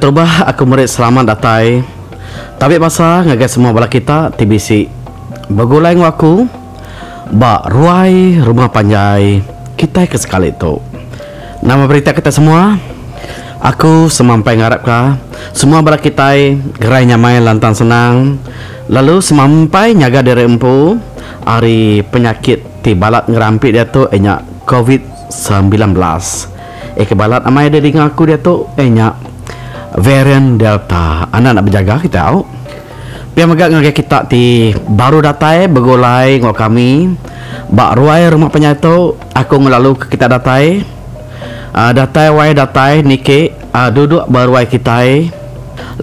Keterubah aku meri selamat datai tabi basa ngagai semua bala kita ti bisi begulai enggau aku ba ruai rumah panjai kitai ke sekali tu. Nama berita kita semua? Aku semampai ngarapka semua bala kitai gerai nyamai lantang senang lalu semampai nyaga diri empu ari penyakit ti balat ngerampi diatu iya nya covid 19. Eh ke balat amai deh dinga aku diatu eh nya variant delta anda nak bejaga kita au. Pia mega ngagai kita ti baru datai begulai enggau kami ba ruai rumah panjai tu aku ngelalu ke kita datai uhh datai wai datai niki uhh duduk ba ruai kitai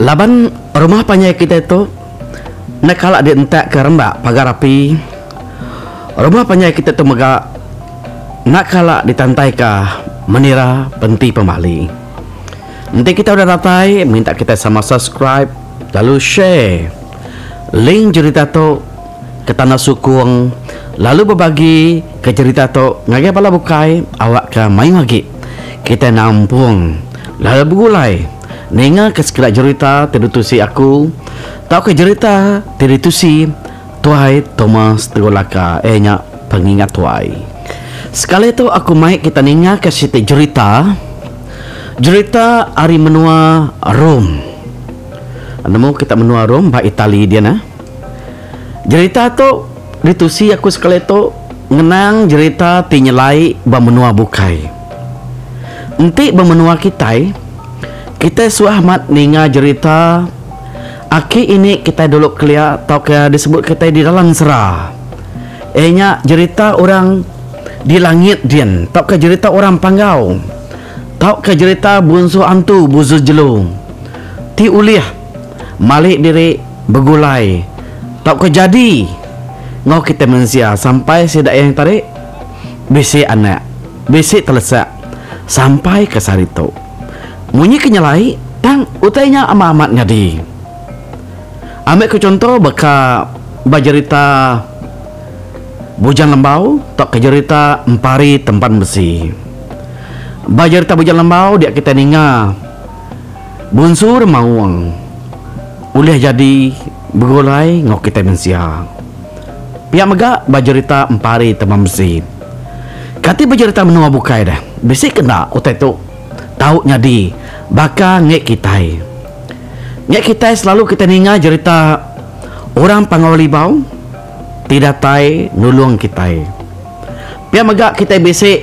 laban rumah panjai kitai tu enda kala dientak ke rembak pagar api. Rumah panjai kitai tu mega Enda kala ditantaika menira penti pemali. Enti kita udah datai, minta kitai sama subscribe lalu share link jerita tu ke tanda sukung lalu bebagi ke jerita tu ngagai bala bukai awakka mayuh agi kitai nampung lalu begulai ninga ke sekeda jerita ti ditusi aku tauka jerita ti ditusi Tuai Thomas Tegulaka iya nya pengingat tuai. Sekali tu aku mai kita ninga ke siti jerita, jerita ari menua Rome. Nemu kita menua Rome ba Itali dia neh. Jerita tu ditusi aku sekali tu ngenang jerita ti nyelai ba menua bukai. Enti ba menua kitai, kitai suah amat ninga jerita Aki ini kitai dulu kelia tauka disebut kitai di dalam ensera. Iya nya jerita orang di langit din tauka jerita orang Panggau tauka jerita bunsu antu busu jelu ti ulih malik diri begulai tauka jadi enggau kitai mensia sampai sida iya tadi bisi anak bisi telesak sampai ke sehari tu. Munyi ke nyelai, tang utai nya amat-amat nyadi. Ambika ke chunto baka ba jerita Bujang Lembau tauka jerita Empari Tempan Besi. Ba jerita Bujang Lembau dia kitai ninga Bunsu Remaung ulih jadi begulai enggau kitai mensia. Pia mega ba jerita Empari Tempan Besi. Kati ba jerita menua bukai deh, bisi ke enda utai tu? Tau nyadi baka ngi kitai. Ngi kitai selalu kitai ninga jerita orang Panggau Libau ti datai nulung kitai. Pia mega kitai bisi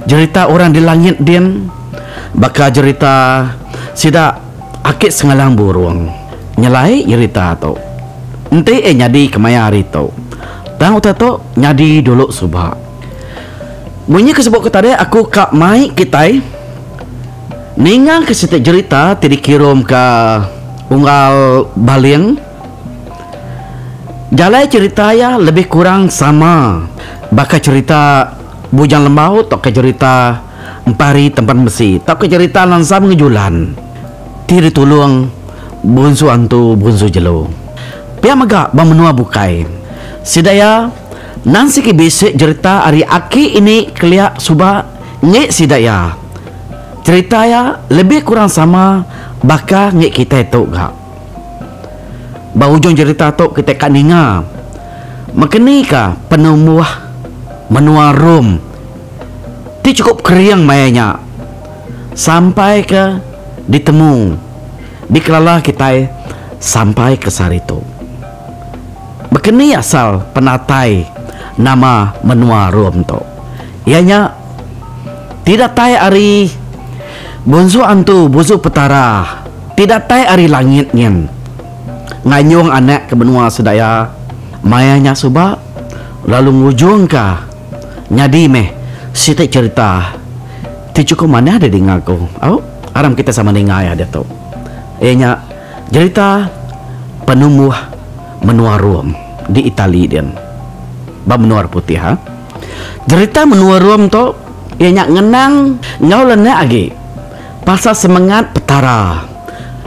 jerita orang di langit din baka jerita sida Aki Sengalang Burung. Nyelai jerita tu. Enti iya nyadi kemaya hari tu. Tang utai tu nyadi dulu suba. Munyi ke sebut ke tadi aku ka mai kitai ninga ke siti jerita ti dikirum ka unggal Baling. Jalai cerita iya lebih kurang sama baka cerita Bujang Lembau tauka jerita Empari Tempan Besi tauka jerita Lansam Ngejulan ti ditulung Bunsu Antu Bunsu Jelu. Pia mega ba menua bukai sida iya. Nang sigi bisi jerita ari aki ini kelia suba ngi sida iya. Cerita iya lebih kurang sama baka ngi kitai tu ga. Ba ujung jerita tu kitai ka ninga mekeni ka penumbuh menua Rome ti chukup kering maya nya sampai ke ditemu dikelala kitai sampai ke sehari tu. Baka ni asal penatai nama menua Rome tu? Iya nya ti datai ari Bunsu Antu Busu Petara ti datai ari langit nyin nganyung anak ke menua sida iya maya nya suba lalu ngujungka nyadi meh siti cherita ti chukup manah didinga aku. Au aram kitai sama ninga iya diatu. Iya nya. Jerita penumbuh menua Rome di Itali din ba menua orang putih ha. Jerita menua Rome tu iya nya ngenang enggau lenak agi pasal semengat Petara.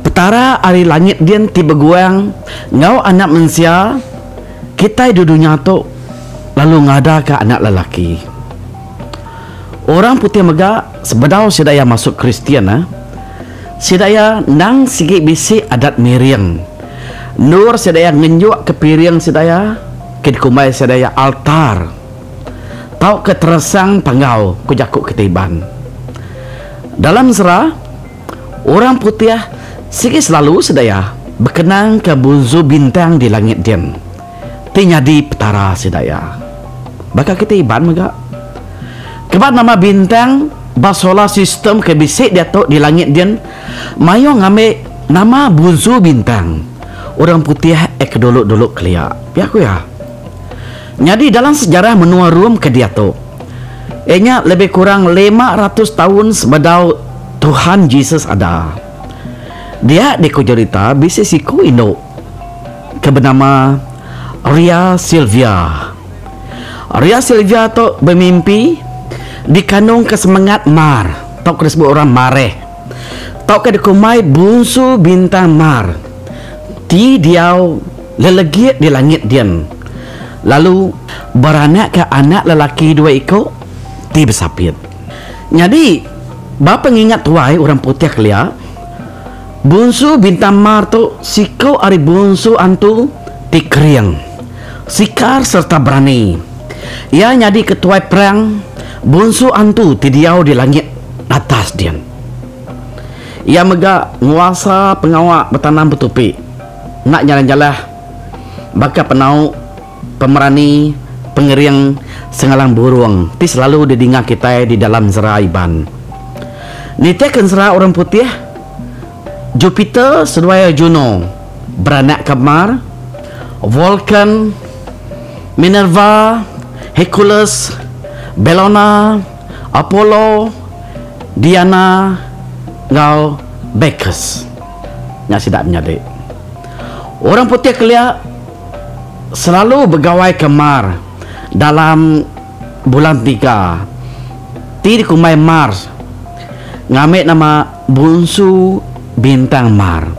Petara ari langit din ti beguang enggau anak mensia kitai di dunya tu lalu ngadaka anak lelaki. Orang putih mega sebedau sida iya masuk Kristian ha. Sida iya endang sigi bisi adat miring. Endur sida iya ngenjukka piring sida iya ke dikumbai sida iya altar tauka teresang panggau ku jaku kitai Iban. Dalam sera, orang putih sigi selalu sida iya bekenangka bunsu bintang di langit din ti nyadi petara sida iya. Baka kitai Iban mega. Keba nama bintang ba solar system ke bisi diatu di langit din mayuh ngambi nama bunsu bintang orang putih ek dulu-dulu kelia, pia ku iya. Nyadi dalam sejarah menua Rom ke diatu, iya nya lebih kurang 500 taun sebedau Tuhan Jesus ada. Dia diku jerita bisi siku indu ke benama Rhea Silvia. Ria Sylvia tu bemimpi dikandungka semengat Mar tauka disebut orang Mareh tauka dikumbai Bunsu Bintang Mar ti diau lelegit di langit din lalu beranakka anak lelaki dua iku ti besapit. Nyadi ba pengingat tuai orang putih kelia Bunsu Bintang Mar tu siku ari bunsu antu ti kering, sikar sereta berani. Iya nyadi ketuai perang bunsu antu ti diau di langit atas din. Iya mega nguasa pengawa betanam betupi enda nyalah-nyalah baka penau pemerani pengering Sengalang Burung ti selalu didinga kitai di dalam ensera Iban. Nitihka ensera orang putih, Jupiter seduai Juno beranakka Mar, Vulcan, Minerva, Hercules, Bellona, Apollo, Diana enggau Bacchus. Nya sida menyadi. Orang putih kelia selalu begawaika Mar dalam bulan tiga ti dikumbai Mars ngambi nama Bunsu Bintang Mar.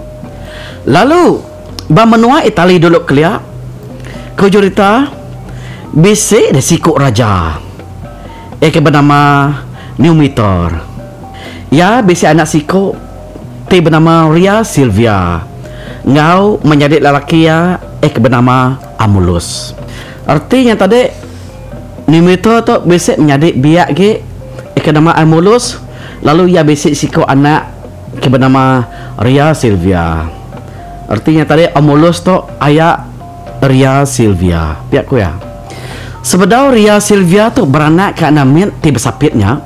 Lalu ba menua Itali dulu kelia ku jerita bisi deh siku raja iya ke benama Numitor. Iya bisi anak siku ti benama Rhea Silvia enggau menyadi lelaki iya iya ke benama Amulus. Reti nya tadi Numitor tu bisi menyadi biak agi iya ke nama Amulus lalu iya bisi siku anak ke benama Rhea Silvia. Reti nya tadi Amulus tu aya Rhea Silvia, pia ku iya. Sebedau Rhea Silvia tu beranak ka anak mit ti besapit nya,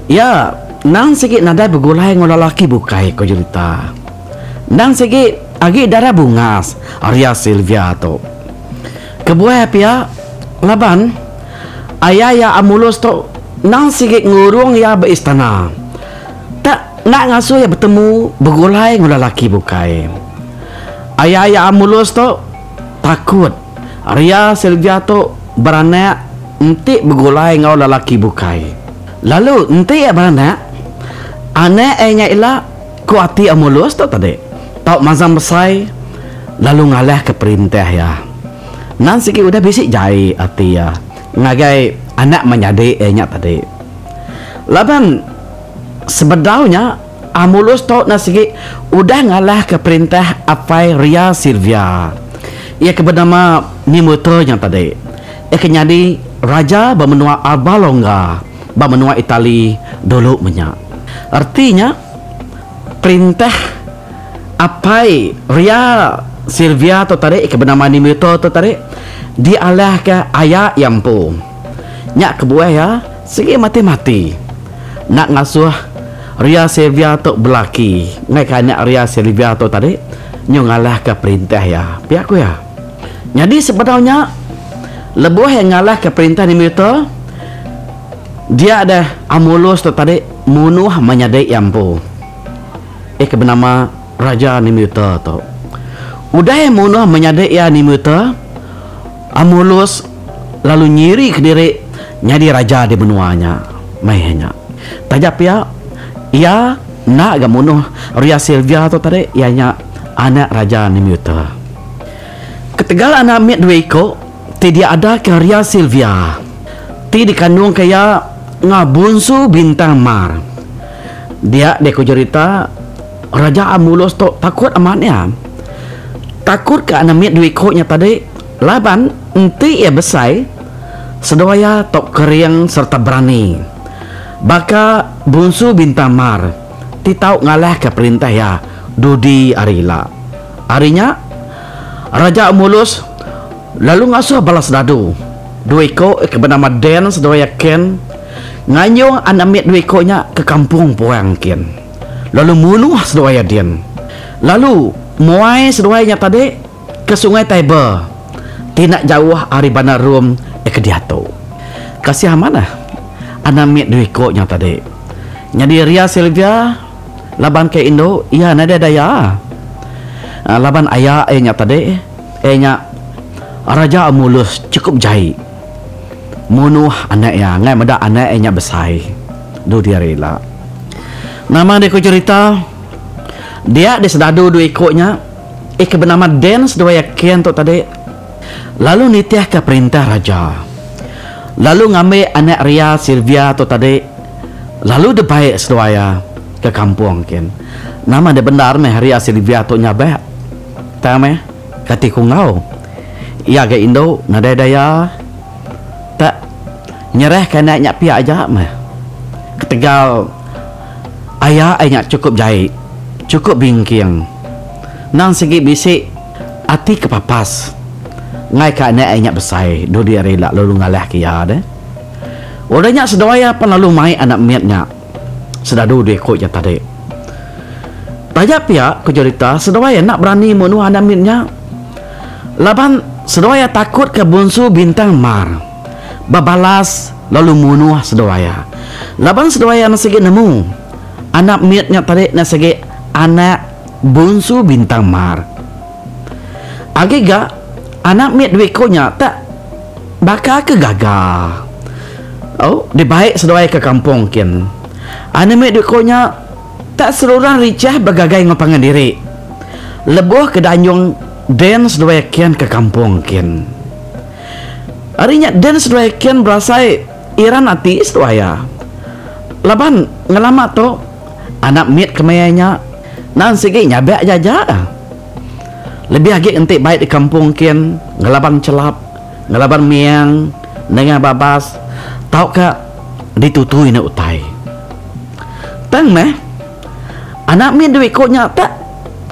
iya endang sigi nadai begulai enggau lelaki bukai ku jerita. Endang sigi agi dara bungas Rhea Silvia tu. Kebuah pia laban aya iya Amulus tu endang sigi ngurung iya ba istana. Tak enda ngasuh iya betemu begulai enggau lelaki bukai. Aya iya Amulus tu takut Rhea Silvia tu beranak enti begulai enggau lelaki bukai. Lalu enti iya beranak, anak iya nya ila Ku ati Amulus tu tadi, tau mansang besai lalu ngalahka perintah iya. Endang sigi udah bisi jai ati iya ngagai anak menyadi iya nya tadi. Laban sebedau nya Amulus tu endang sigi udah ngalahka perintah apai Rhea Silvia, iya ke benama Nimuter nya tadi, iya ke nyadi raja ba menua Alba Longa ba menua Itali dulu menya. Reti nya. Perintah apai Rhea Silvia tu tadi ke benama Nimuto tu tadi dialahka aya iya empu. Nya kebuah iya sigi mati-mati enda ngasuh Rhea Silvia tu belaki ngaika anak Rhea Silvia tu tadi nyu ngalahka perintah iya, pia ku iya. Nyadi sebedau nya lebuh iya ngalahka perintah Nimuto, Dia deh Amulus tu tadi munuh menyadi iya empu. Iya ke benama Raja Nimuter tu. Udah iya munuh menyadi iya Nimuter, Amulus lalu nyiri kediri nyadi raja di menua nya. Meh nya. Taja pia, iya enda ga munuh Ria Silvia tu tadi iya nya anak Raja Nimuter. Ketegal anak mit dua iku, ti diadaka Ria Silvia ti dikandungka iya enggau Bunsu Bintang Mar. Dia deh ku jerita Raja Amulus tu takut amat iya. Takut ka anak mit dua iku nya tadi laban enti iya besai seduai iya tau kering sereta berani baka Bunsu Bintang Mar ti tau ngalahka perintah iya dudi hari ila. Ari nya Raja Amulus lalu ngasuh bala sedadu dua iku ke benama Dan seduai iya Ken nganjung anak mit dua iku nya ke kampung puang kin lalu munuh seduai iya din. Lalu muai seduai nya tadi ke Sungai Tiber ti enda jauh ari bandar Rome ke diatu. Kasih amat ah anak mit dua iku nya tadi. Nyadi Ria Silvia laban ke indu iya nadai daya laban aya iya nya tadi. Iya nya Raja Amulus chukup jai munuh anak iya enggai meda anak iya nya besai dudi hari ila. Nama deh ku cherita dia deh sedadu dua iku nya iya ke benama Dan seduai iya Ken tu tadi lalu nitihka perintah raja lalu ngambi anak Ria Sylvia tu tadi lalu dibai seduai iya ke kampung kin. Nama deh bendar meh Ria Sylvia tu nyabak. Tang meh, kati ku enggau. Iya ga indu nadai daya tak nyerahka anak nya pia aja meh. Ketegal aya ai nya chukup jai, chukup bingking. Endang sigi bisi ati kepapas ngaika anak ai nya besai dudi hari ila lalu ngalahka iya deh. Udah nya seduai iya pan lalu mai anak mit nya. Sedadu dih ku iya tadi. Taja pia, ku jerita, seduai enda berani munuh anak mit nya laban seduai iya takutka Bunsu Bintang Mar bebalas lalu munuh seduai iya. Laban seduai iya sigi nemu anak mit nya tadi nya sigi anak Bunsu Bintang Mar. Agi ga anak mit dua iku nya tak baka ke gaga. Au, dibai seduai ke kampung kin. Anak mit dua iku nya tak seruran richah begagai enggau pangan diri lebuh ke danjung Den seduai kin ke kampung kin. Ari nya Den seduai kin berasai iran ati seduai iya. Laban ngelama tu anak mit ke maya nya nan sigi nyabak aja-aja. Lebih agi enti bai di kampung kin ngelaban chelap, ngelaban miang, nengah babas tauka ditutui enda utai. Tang meh anak mit dua iku nya tak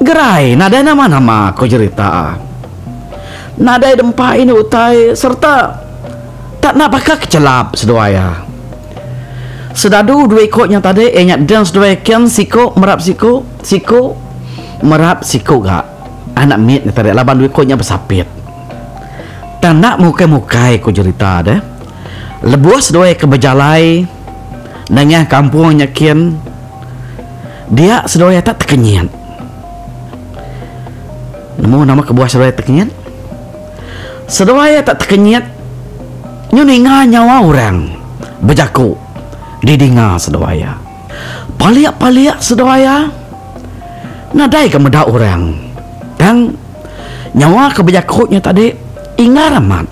gerai nadai nama-nama ku jerita. Nadai dempa indu utai sereta tak enda baka ke chelap seduai iya. Sedadu dua iku nya tadi iya nya Deng seduai Ken siku merap siku, siku merap siku ga anak mit nya tadi laban dua iku nya besapit. Tang enda mukai-mukai ku jerita deh. Lebuh seduai ke bejalai nengah kampung nya kin dia seduai tak tekenyit. Nemu nama kebuah seduai tekenyit? Seduai iya tak tekenyit nyu ninga nyawa orang bejaku didinga seduai iya. Palik-palik seduai iya nadai ga meda orang tang nyawa ke bejaku nya tadi ingar amat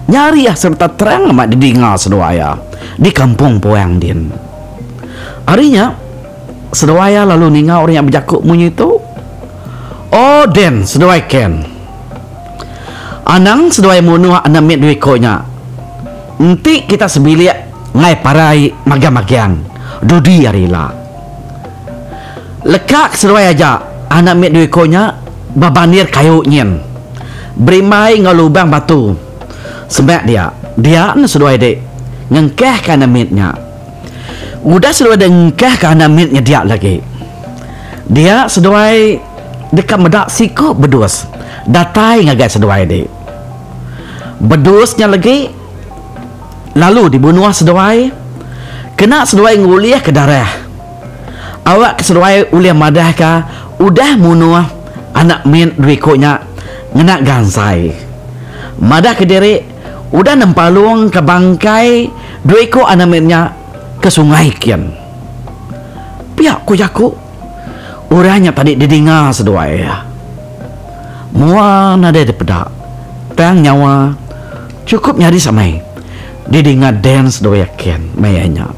nyarih sereta terang amat didinga seduai iya di kampung puang din. Ari nya seduai iya lalu ninga orang nya bejaku munyi tu, Oh Den seduai Ken. Anang seduai munuh anak mit dua iko nya. Enti kita sebilik ngai parai magang-magang dudi hari ila. Leka ke seduai aja anak mit dua iko nya ba bandir kayu nyin. Berimbai enggau lubang batu semak dia. Dia ne seduai dik ngengkah ke anak mit nya. Udah seduai dek ngengkah ke anak mit nya dia lagi. Dia seduai deka meda siku bedus datai ngagai seduai di. Bedus nya legi lalu dibunuh seduai kena seduai ngulihka darah awakka seduai ulih madahka udah munuh anak mit dua iku nya ngena gansai. Madahka diri udah nempalungka bangkai dua iku anak mit nya ke sungai kin. Pia ku jaku orang nya tadi didinga seduai iya. Mua nadai dipeda tang nyawa chukup nyadi samai didinga Dan seduai iya Ken maya nya.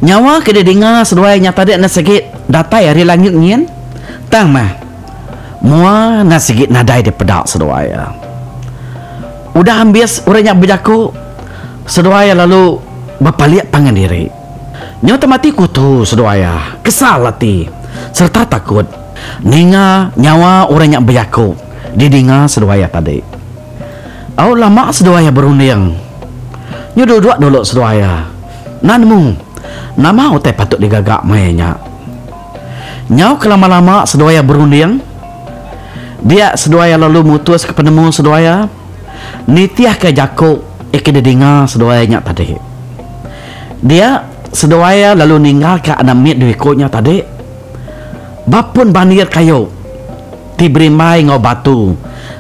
Nyawa ke didinga seduai nya tadi enda sigi datai ari langit nyin. Tang meh, mua enda sigi nadai dipeda seduai iya. Udah ambis orang nya bejaku, seduai iya lalu bepalik pangan diri. Nyau temati kutu seduai iya, kesal ati sereta takut ninga nyawa orang nya bejaku didinga seduai iya tadi. Au lama seduai iya berunding. Nyu duduk dulu seduai iya. Enda nemu nama utai patut digaga maya nya. Nyau ke lama-lama seduai iya berunding, dia seduai iya lalu mutuska penemu seduai iya nitihka jaku iya ke didinga seduai nya tadi. Dia seduai iya lalu ninggalka anak mit dua iku nya tadi ba pun bandir kayu. Ti berimbai enggau batu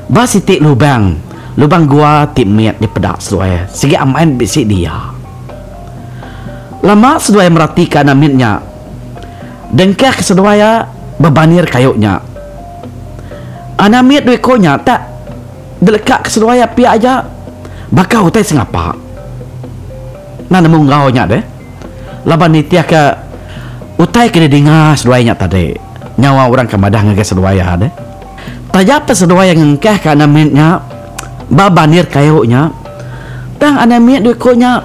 ba siti lubang, lubang gua ti mit dipeda seduai sigi amai bisi dia. Lama seduai meratika anak mit nya, dengkah ke seduai iya bebanir kayu nya. Anak mit dua iku nya tak dileka ke seduai iya pia aja baka utai sengapa. Enda nemu enggau nya deh. Laban nitihka utai ke didinga seduai nya tadi, nyawa orang ke madah ngagai seduai iya deh. Taja pen seduai iya ngengkahka anak mit nya ba bandir kayu nya, tang anak mit dua iku nya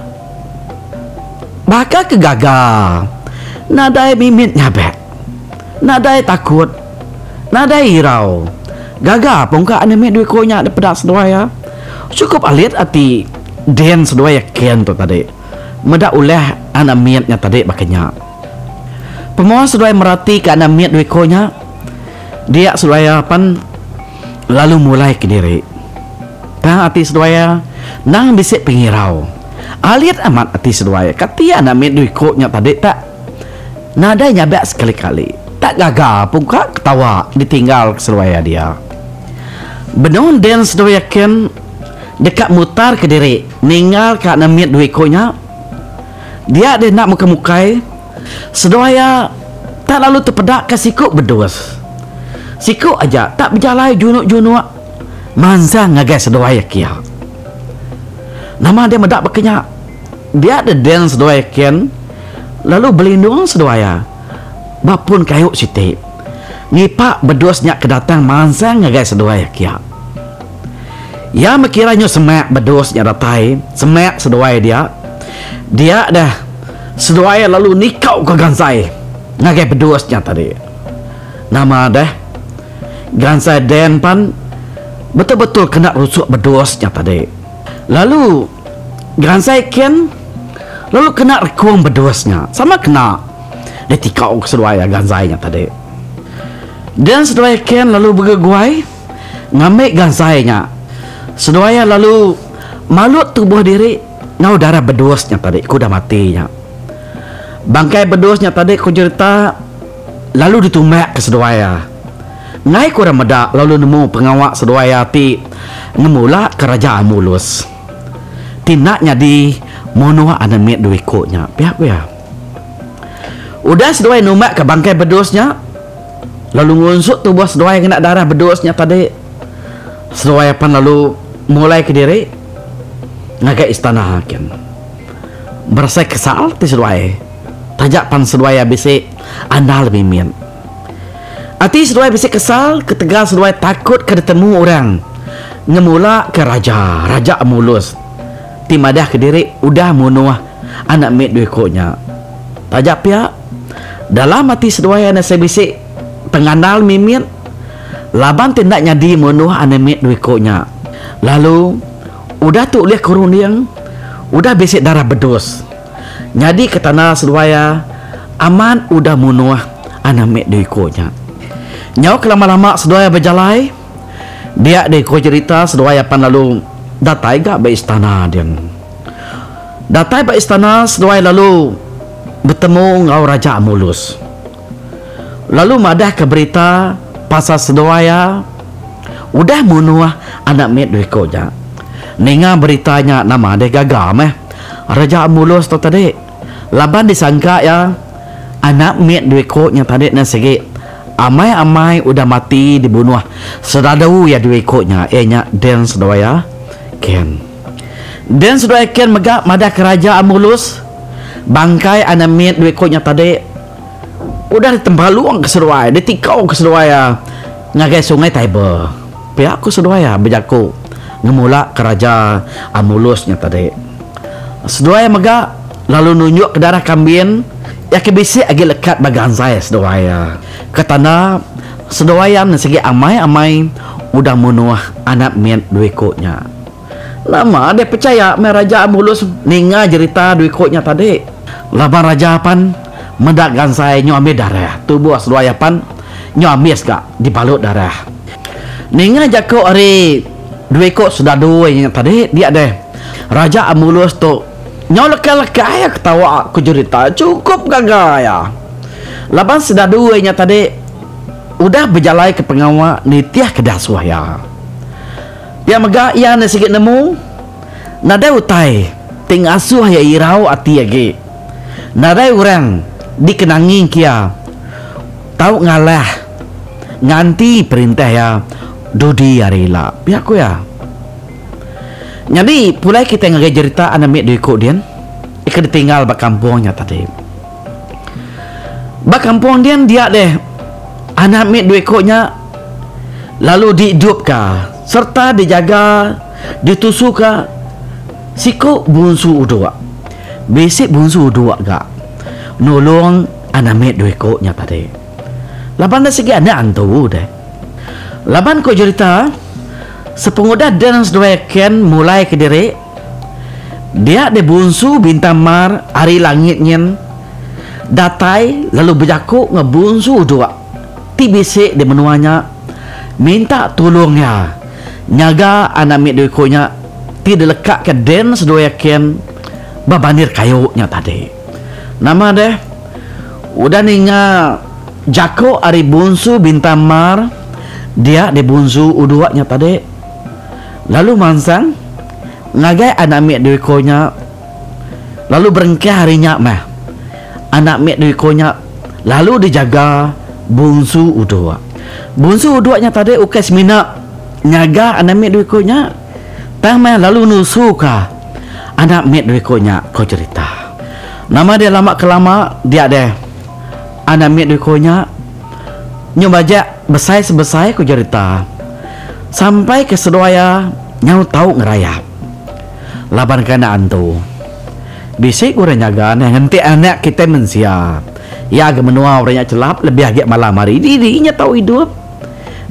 baka ke gaga nadai mimit nyabak, nadai takut, nadai irau. Gaga pungka anak mit dua iku nya dipeda seduai iya. Chukup alit ati Dan seduai iya Ken tu tadi. Meda ulah anak mit nya tadi baka nya. Pemua seduai meratika anak mit dua iku nya, dia seduai iya pan lalu mulai kediri. Tang ati seduai iya endang bisi pengirau. Alit amat ati seduai kati anak mit dua iku nya tadi tak nadai nyabak sekali-kali. Tak gaga pungka ketawa ditinggal ke seduai iya dia. Benung din seduai iya kin. Deka mutar kediri ninggal ka anak mit dua iku nya. Dia deh enda mukai-mukai, seduai iya tak lalu tepeda ka siku bedus. Siku aja tak bejalai junuk-junuk mansang ngagai seduai iya kia. Nama deh meda baka nya, dia deh den seduai iya kin lalu belindung seduai iya ba pun kayu siti ngipa bedus nya ke datang mansang ngagai seduai iya kia. Iya mekira nyu semak bedus nya datai semak seduai dia. Dia deh seduai lalu nikau ke gansai ngagai bedus nya tadi. Nama deh gansai Dan pan betul-betul kena rusuk bedus nya tadi. Lalu gansai Ken lalu kena rekung bedus nya. Sama kena ditikau ke seduai gansai nya tadi. Dan seduai Ken lalu begeguai. Ngambi gansai nya, seduai iya lalu malut tubuh diri enggau darah bedus nya tadi ke udah mati nya. Bangkai bedus nya tadi ku jerita lalu ditumbakka seduai iya. Enggai ku orang meda lalu nemu pengawa seduai iya ti ngemulaka Raja Amulus ti enda nyadi munuh anak mit dua iku nya, pia ku iya. Udah seduai numbakka bangkai bedus nya, Lalu ngunsut tubuh seduai ngena darah bedus nya tadi. Seduai apan lalu mulai kediri ngagai istana hakim. Berasai kesal ti seduai taja pan seduai iya bisi andal mimit. Ati seduai bisi kesal ketegal seduai takut ke ditemu orang ngemula ke raja, Raja Amulus ti madah kediri udah munuh anak mit dua iku nya. Taja pia, dalam ati seduai anak sai bisi pengandal mimit laban ti enda nyadi munuh anak mit dua iku nya. Lalu, udah tu ulih ke runding, udah bisi darah bedus. Nyadi ke tanda seduai iya amat udah munuh anak mit dua iku nya. Nyau ke lama-lama seduai iya bejalai, dia deh ko jerita seduai iya pan lalu datai ga ba istana din. Datai ba istana seduai lalu betemu enggau Raja Amulus. Lalu madahka berita pasal seduai iya udah munuh anak mit dua iku nya. Ninga berita nya nama deh gaga meh Raja Amulus tu tadi laban disangka iya anak mit dua iku nya tadi ne sigi amai-amai udah mati dibunuh sedadu iya dua iku nya iya nya Den seduai iya Ken. Den seduai Ken mega madahka Raja Amulus Bangkai anak mit dua iku nya tadi udah ditempalung ke seduai, ditikau ke seduai iya ngagai Sungai Tiber. Pia ku seduai iya bejaku ngemula ke Raja Amulus nya tadi. Seduai iya mega lalu nunjuk ke darah kambin iya ke bisi agi lekat ba gansai seduai iya. Ke tanda seduai iya sigi amai-amai udah munuh anak mit dua iku nya. Lama deh pechaya meh Raja Amulus ninga jerita dua iku nya tadi. Laban raja pan meda gansai nyu ambis darah tubuh seduai iya pan nyu ambis ga dibalut darah. Ninga jaku ari dua iku sedadu iya nya tadi dia deh Raja Amulus tu nyau lekai-lekai iya ketawa ku jerita chukup gaga iya. Laban sedadu iya nya tadi udah bejalaika pengawa nitihka diasuh iya. Pia mega iya enda sigi nemu nadai utai ti ngasuh iya irau ati agi. Nadai orang dikenangi ke iya tau ngalah nganti perintah iya dudi hari ila, pia ku iya. Nyadi pulai kitai ngagai jerita anak mit dua iku din ke ditinggal ba kampung nya tadi. Ba kampung din dia deh anak mit dua iku nya lalu diidupka sereta dijaga ditusuka siku bunsu uduk. Bisi bunsu uduk ga nulung anak mit dua iku nya tadi. Laban ne sigi anak antu deh. Laban ku jerita sepengudah Den seduai Ken mulai kediri dia deh bunsu bintang mar ari langit nyin datai lalu bejaku enggau bunsu uduk ti bisi di menua nya minta tulung iya nyaga anak mit dua iku nya ti dilekaka Den seduai Ken ba bandir kayu nya tadi. Nama deh udah ninga jaku ari Bunsu Bintang Mar dia deh Bunsu uduk nya tadi lalu mansang ngagai anak mit dua iku nya. Lalu berengkah ari nya meh anak mit dua iku nya lalu dijaga Bunsu Uduk. Bunsu Uduk nya tadi ukai semina nyaga anak mit dua iku nya tang meh lalu nusuka anak mit dua iku nya ko jerita. Nama deh lama kelama dia deh anak mit dua iku nya nyu majak besai sebesai ko jerita sampai ke seduai iya nyau tau ngerayap. Laban ke anak antu. Bisi ke orang nyaga neh ngenti anak kitai mensia. Iya ga menua orang nya chelap lebih agi malam hari diri nya tau idup.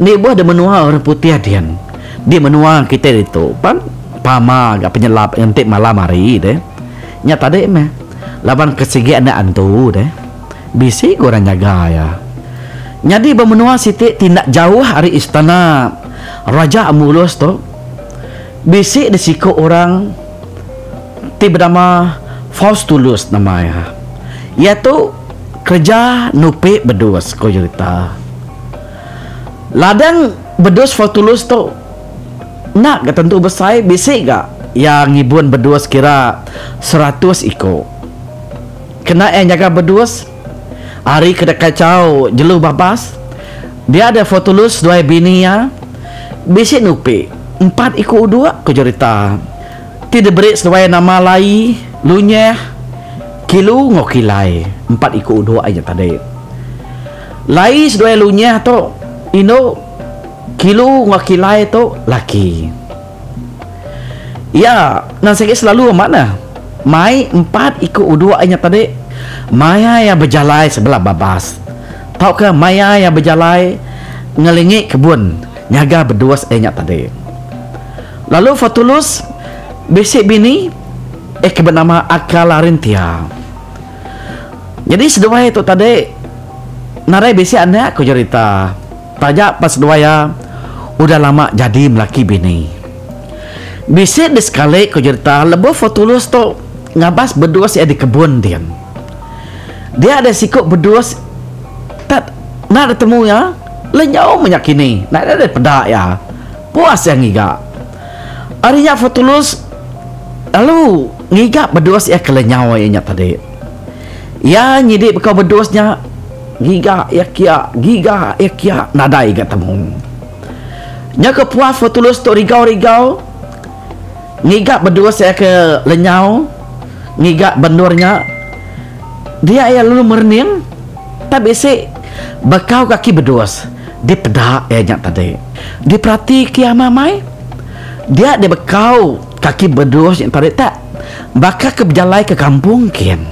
Enda ibuh da menua orang putih din. Di menua kitai ditu pan pama ga penyelap ngenti malam hari deh. Nya tadi meh laban ke sigi anak antu deh. Bisi ke orang nyaga iya. Nyadi ba menua siti ti enda jauh ari istana Raja Amulus tu. Bisi deh siku orang ti benama Faustulus nama iya. Iya tu kereja nupi bedus, ku jerita. Ladang bedus Faustulus tu enda ga tentu besai bisi ga iya ngibun bedus kira seratus iku. Kena iya nyaga bedus ari ke dikachau jelu babas, dia deh Faustulus seduai bini iya bisi nupi. Empat iku uduk, ku jerita, ti diberi seduai nama Lai, Lunyeh, Kilu enggau Kilai. Empat iku uduk ai nya tadi. Lai seduai Lunyeh tu indu, Kilu enggau Kilai tu laki. Iya nan sigi selalu amat neh mai empat iku uduk ai nya tadi maya iya bejalai sebelah babas tauka maya iya bejalai ngelingi kebun. Nyaga bedus iya nya tadi. Lalu Fortulus bisi bini iya ke benama Akalarintia. Nyadi seduai tu tadi nadai bisi anak ku jerita taja pan seduai iya udah lama jadi melaki bini. Bisi di sekali ku jerita lebuh Fortulus tu ngabas bedus iya di kebun din. Dia ada siku bedus tak enda ditemu iya. Lenyau menya kini nadai deh peda iya. Puas iya ngiga. Ari nya Fortulus lalu ngiga bedus iya ke lenyau iya nya tadi. Iya nyidi bekau bedus nya ngiga iya kia ngiga iya kia nadai ga temu. Nya ke puas Fortulus tu rigau-rigau ngiga bedus iya ke lenyau ngiga ba endur nya. Dia iya lalu merening tak bisi bekau kaki bedus dipeda iya nya tadi. Diperati ke iya amai-amai, dia deh bekau kaki bedus nya tadi tak baka ke bejalai ke kampung kin.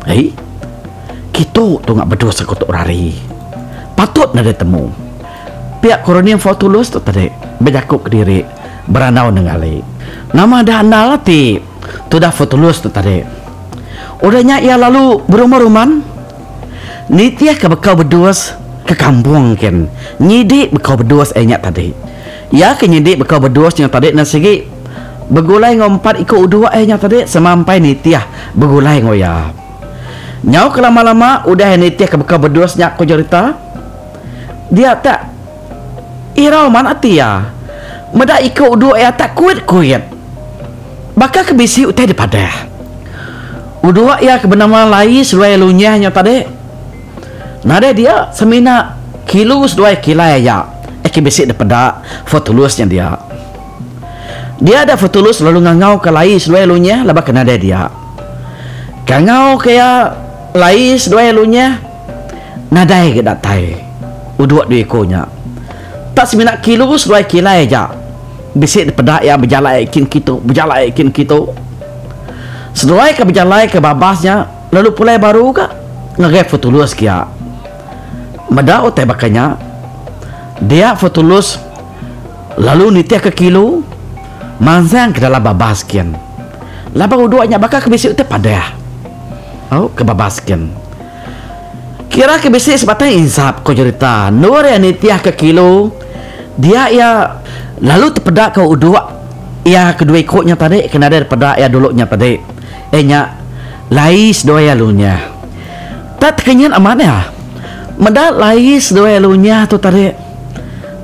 Ei, kitu tunga bedus aku tu rari. Patut nadai temu. Pia ku Rening Fortulus tu tadi bejaku kediri berandau nengali. Nama dah andal ati tudah Fortulus tu tadi. Udah nya iya lalu berumban-rumban nitihka bekau bedus ke kampung kin nyidi bekau bedus iya nya tadi. Iya ke nyidi bekau bedus nya tadi enda sigi begulai enggau empat iku uduk iya nya tadi semampai nitih begulai enggau iya. Nyau ke lama-lama udah iya nitihka bekau bedus nya ku jerita dia tak irau man ati iya meda iku uduk iya tak kuit-kuit. Baka ke bisi utai dipadah. Uduk iya ke benama Lai seduai Lunyah nya tadi nadai dia semina kilu seduai kilai aja ke bisi dipeda Fortulus nya dia. Dia da Fortulus lalu ngangau ke Lai seduai Lunyah laban ke nadai dia. Kangau ke iya Lai seduai Lunyah nadai ga datai uduk dua iku nya. Tak semina kilu seduai kilai aja. Bisi dipeda iya bejalai kin kitu, bejalai kin kitu. Seduai ke bejalai ke babas nya lalu pulai baru ga ngagai Fortulus kia. Meda utai baka nya, dia Fortulus lalu nitihka kilu mansang ke dalam babas kin. Laban uduk nya baka ke bisi utai padah au ke babas kin. Kira ke bisi sebatang insap, ko jerita. Endur iya nitih ke kilu, dia iya lalu tepeda ke uduk iya ke dua iku nya tadi ke nadai dipeda iya dulu nya tadi. Iya nya Lai seduai iya Lunyah. Tak tekenyit amat iya meda Lai seduai iya Lunyah tu tadi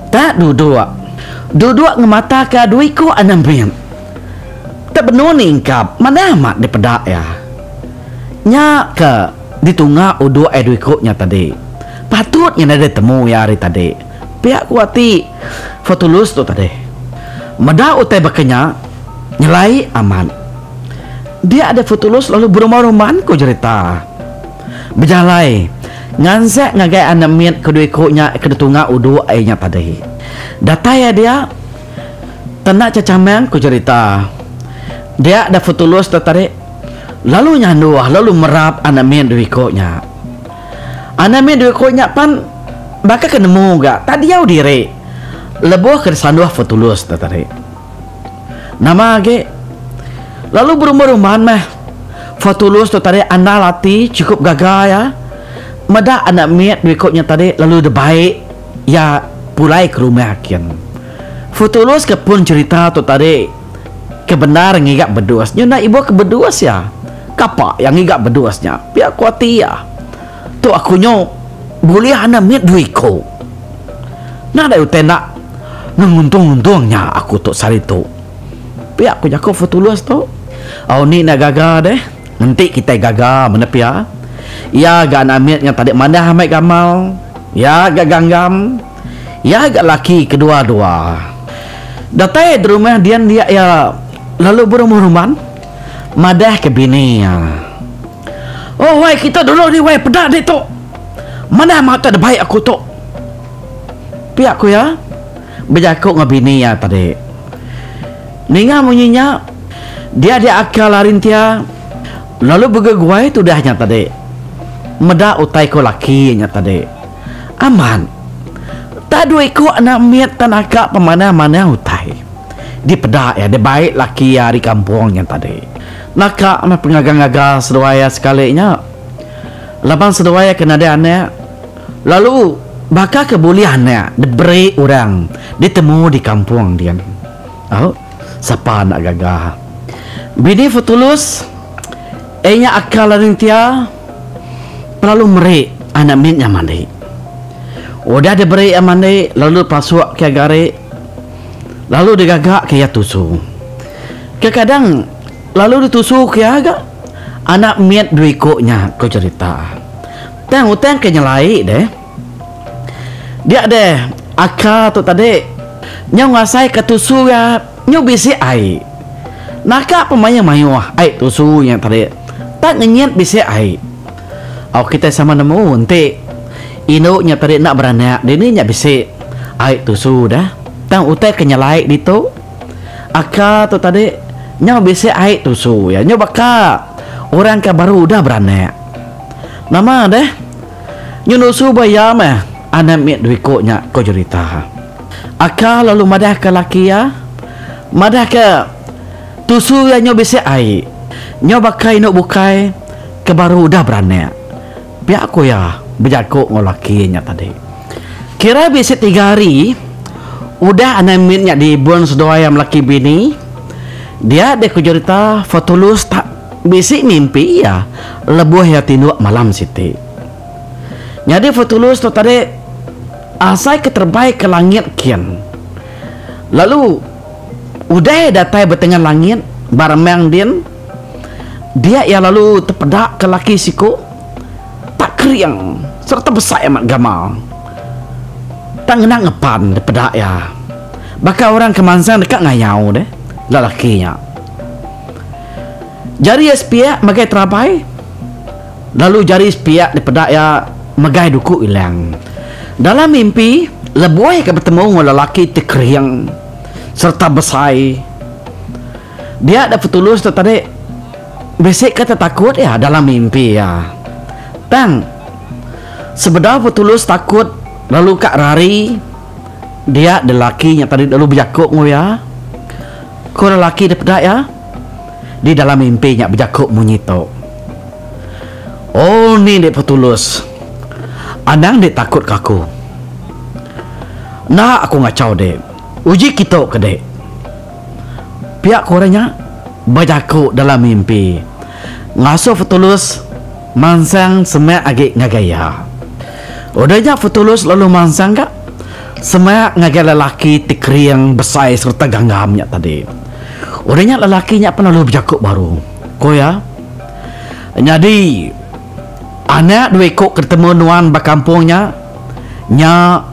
tak duduk. Duduk ngemataka dua iku anak mit. Tak benung ningkap manah amat dipeda iya. Nya ke ditunga uduk ai dua iku nya tadi. Patut nya nadai temu iya ari tadi. Pia ku ati Fortulus tu tadi. Meda utai baka nya nyelai amat. Dia deh Fortulus lalu berumban-rumban ku jerita. Bejalai ngansak ngagai anak mit ke dua iku nya ke ditunga uduk ai nya tadi. Datai iya dia tenda chechamang ku jerita. Dia deh Fortulus tu tadi. Lalu nyanduh lalu merap anak mit dua iko nya. Anak mit dua iko nya pan baka ke nemu ga tak diau diri lebuh ke disanduh Fortulus tu tadi. Nama agi lalu berumban-rumban meh Fortulus tu tadi andal ati chukup gaga iya meda anak mit dua iko nya tadi lalu dibai iya pulai ke rumah kin. Fortulus ke pun cherita tu tadi. Ke bendar ngiga bedus nya enda ibuh ke bedus iya. Kapa iya ngiga bedus nya pia ku ati iya. Tu aku nyu bulih anak mit dua iku. Nadai utai enda ngenguntung-nguntung nya aku tu sehari tu. Pia ku jaku Fortulus tu. Au ni enda gaga deh. Enti kitai gaga mene pia. Iya ga anak mit nya tadi manah amai gamal. Iya ga ganggam. Iya ga laki kedua-dua. Datai di rumah dian dia iya lalu berumban-rumban madah ke bini iya. Oh wai kita dulu ni wai peda ditu. Manah amat utai dibai aku tu. Pia ku iya bejaku enggau bini iya tadi. Ninga munyi nya dia dia akal ari entia lalu begeguai tudah nya tadi meda utai ku laki iya nya tadi. Amat. Tak dua iku anak mit tan naka pemanah-manah utai. Dipeda iya dibai laki iya ari kampung nya tadi. Naka meh pengaga-ngaga seduai iya sekali nya. Laban seduai iya ke nadai anak lalu baka ke bulih anak diberi orang ditemu di kampung din. Au, sapa enda gaga. Bini Fortulus iya nya akal ari entia. Lalu meri anak mit nya mandi. Udah diberi iya mandi lalu dipasuk ke gari lalu digaga ke iya tusu. Kekadang lalu ditusu ke iya ga anak mit dua iku nya ku cherita. Tang utang ke nyelai deh. Dia deh aka tu tadi nyau ngasai ke tusu iya nyu bisi ai. Naka pemayuh-mayuh ai tusu nya tadi tak ngenyit bisi ai. Au kitai sama nemu enti indu nya tadi enda beranak dini nya bisi ai tusu dah. Tang utai ke nyelai ditu aka tu tadi nyau bisi ai tusu iya nyau baka orang ke baru udah beranak. Nama deh nyu nusu ba iya meh anak mit dua iku nya ko jerita. Aka lalu madahka laki iya madahka tusu iya nyau bisi ai nyau baka indu bukai. Ke baru udah beranak, pia ku iya bejaku enggau laki nya tadi. Kira bisi tiga hari udah anak mit nya diibun seduai iya melaki bini, dia deh ku jerita Fortulus tak bisi mimpi iya lebuh iya tinduk malam siti. Nyadi Fortulus tu tadi asai ke terebai ke langit kin lalu udah iya datai ba tengah langit ba remang din, Dia iya lalu tepedaka laki siku tak kering sereta besai amat gamal. Tang ngena ngepan dipeda iya. Baka orang ke mansang deka ngayau deh lelaki nya. Jari iya sepiak megai terabai lalu jari sepiak dipeda iya megai duku ilang. Dalam mimpi lebuh iya ke betemu enggau lelaki ti kering sereta besai. Dia da petulus tu tadi bisi ke tetakut iya dalam mimpi iya. Tang sebedau petulus takut lalu ka rari dia da laki nya tadi lalu bejaku enggau iya. Ku lelaki da peda iya di dalam mimpi nya bejaku munyi tu. Oh ni dek petulus anang dek takut ke aku. Enda aku ngachau dek. Uji kitu ke dek. Pia ku orang nya bejaku dalam mimpi ngasuh Fortulus mansang semak agi ngagai iya. Udah nya Fortulus lalu mansang ga semak ngagai lelaki ti kering besai sereta ganggam nya tadi. Udah nya lelaki nya pan lalu bejaku baru. Ku iya, Nyadi anak dua iku ke ditemu nuan ba kampung nya, nya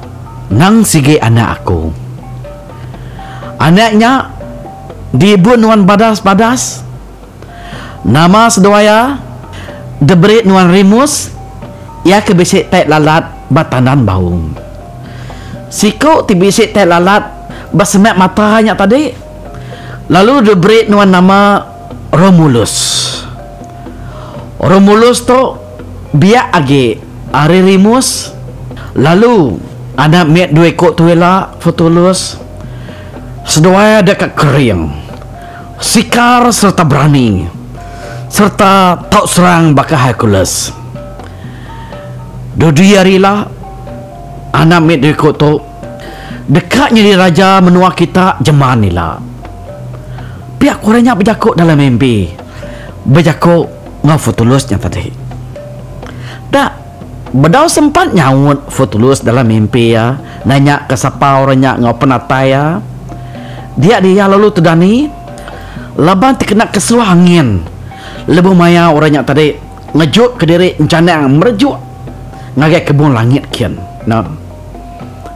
nang sigi anak aku. Anak nya diibun nuan badas-badas. Nama seduai iya diberi nuan Remus, iya ke bisi tai lalat ba tandan baung. Siku ti bisi tai lalat ba semak mata nya tadi lalu diberi nuan nama Romulus. Romulus tu biak agi ari Remus lalu anak mit dua iku tu ila Fortulus seduai deka kering, sikar sereta berani sereta tau serang baka Hercules. Dudi hari ila anak mit dua iku tu deka nyadi raja menua kita jeman ila. Pia ku orang nya bejaku dalam mimpi bejaku enggau Fortulus nya tadi. Tak bedau sempat nyaut Fortulus dalam mimpi iya nanya ke sapa orang nya enggau penatai iya. Dia dia lalu tedani laban ti kena kesuah angin lebuh maya orang nya tadi ngejuk kediri enchanang merejuk ngagai kebun langit kin. Ne.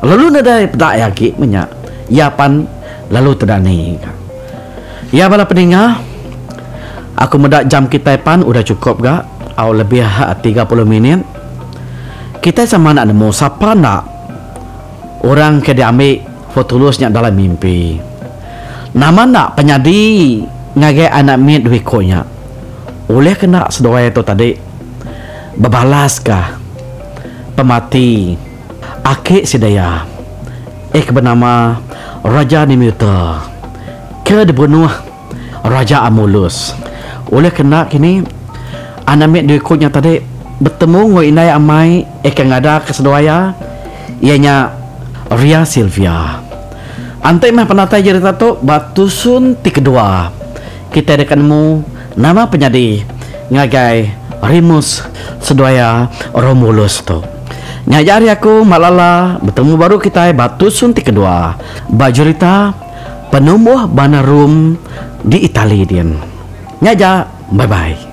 Lalu nadai peda iya agi meh nya. Iya pan lalu tedani ka. Iya bala peninga, aku meda jam kitai pan udah chukup ga, au lebih 30 minit. Kitai sama enda nemu sapa enda orang ke diambi Fortulus nya dalam mimpi. Nama enda penyadi ngagai anak mit dua iku nya. Ulih ke enda seduai tu tadi bebalaska pemati aki sida iya. Eh ke benama Raja Nimuta ke dibunuh Raja Amulus. Ulih kena kini anak mit dua iku nya tadi betemu enggau indai amai eh ke ngadaka seduai iya, iya nya Ria Silvia. Enti meh penatai jerita tu ba tusun ti kedua kitai deka nemu nama penyadi ngagai Remus seduai iya Romulus tu. Nya aja ari aku Malala betemu baru kitai ba tusun ti kedua ba jerita penumbuh Bandar Rom di Itali din. Nya aja bye bye.